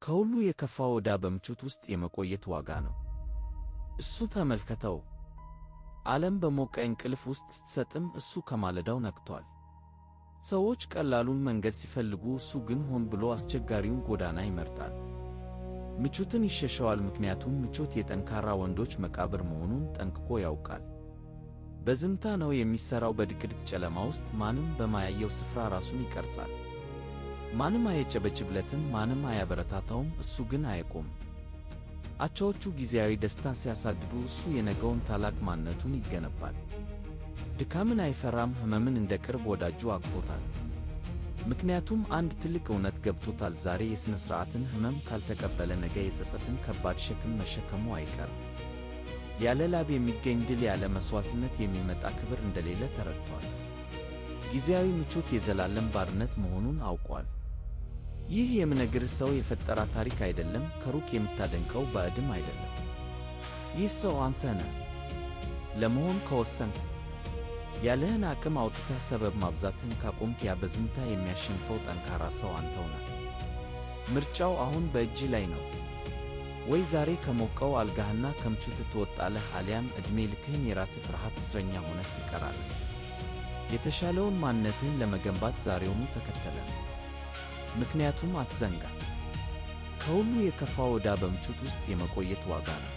ከሁሉ የከፋው ዕዳ በምቾት ውስጥ የመቆየት ዋጋ ነው። እሱ ተመልከተው። ዓለም በሞቀ እንቅልፍ ውስጥ ስትሰጥም እሱ ከማለዳው ነቅቷል። ሰዎች ቀላሉን መንገድ ሲፈልጉ፣ እሱ ግን ሆን ብሎ አስቸጋሪውን ጎዳና ይመርጣል። ምቾትን ይሸሸዋል፣ ምክንያቱም ምቾት የጠንካራ ወንዶች መቃብር መሆኑን ጠንቅቆ ያውቃል። በዝምታ ነው የሚሠራው። በድቅድቅ ጨለማ ውስጥ ማንም በማያየው ስፍራ ራሱን ይቀርጻል። ማንም አያጨበጭብለትም፣ ማንም አያበረታታውም፣ እሱ ግን አይቆምም። አቻዎቹ ጊዜያዊ ደስታን ሲያሳድዱ፣ እሱ የነገውን ታላቅ ማንነቱን ይገነባል። ድካምን አይፈራም፣ ሕመምን እንደ ቅርብ ወዳጁ አቅፎታል። ምክንያቱም አንድ ትልቅ እውነት ገብቶታል። ዛሬ የሥነ ሥርዓትን ሕመም ካልተቀበለ ነገ የጸጸትን ከባድ ሸክም መሸከሙ አይቀርም። ያለ ላብ የሚገኝ ድል፣ ያለ መሥዋዕትነት የሚመጣ ክብር እንደሌለ ተረድቷል። ጊዜያዊ ምቾት የዘላለም ባርነት መሆኑን አውቋል። ይህ የምነግርህ ሰው የፈጠራ ታሪክ አይደለም፣ ከሩቅ የምታደንቀው ባዕድም አይደለም። ይህ ሰው አንተ ነህ። ለመሆን ከወሰንክ፣ ያለህን አቅም አውጥተህ ሰበብ ማብዛትህን ካቆምክ፣ ያ በዝምታ የሚያሸንፈው ጠንካራ ሰው አንተው ነህ። ምርጫው አሁን በእጅህ ላይ ነው። ወይ ዛሬ ከሞቀው አልጋህና ከምቾትህ ትወጣለህ፣ አሊያም ዕድሜ ልክህን የራስህ ፍርሃት እስረኛ ሆነህ ትቀራለህ። የተሻለውን ማንነትህን ለመገንባት ዛሬውኑ ተከተለ። ምክንያቱም አትዘንጋ፣ ከሁሉ የከፋው ዕዳ በምቾት ውስጥ የመቆየት ዋጋ ነው።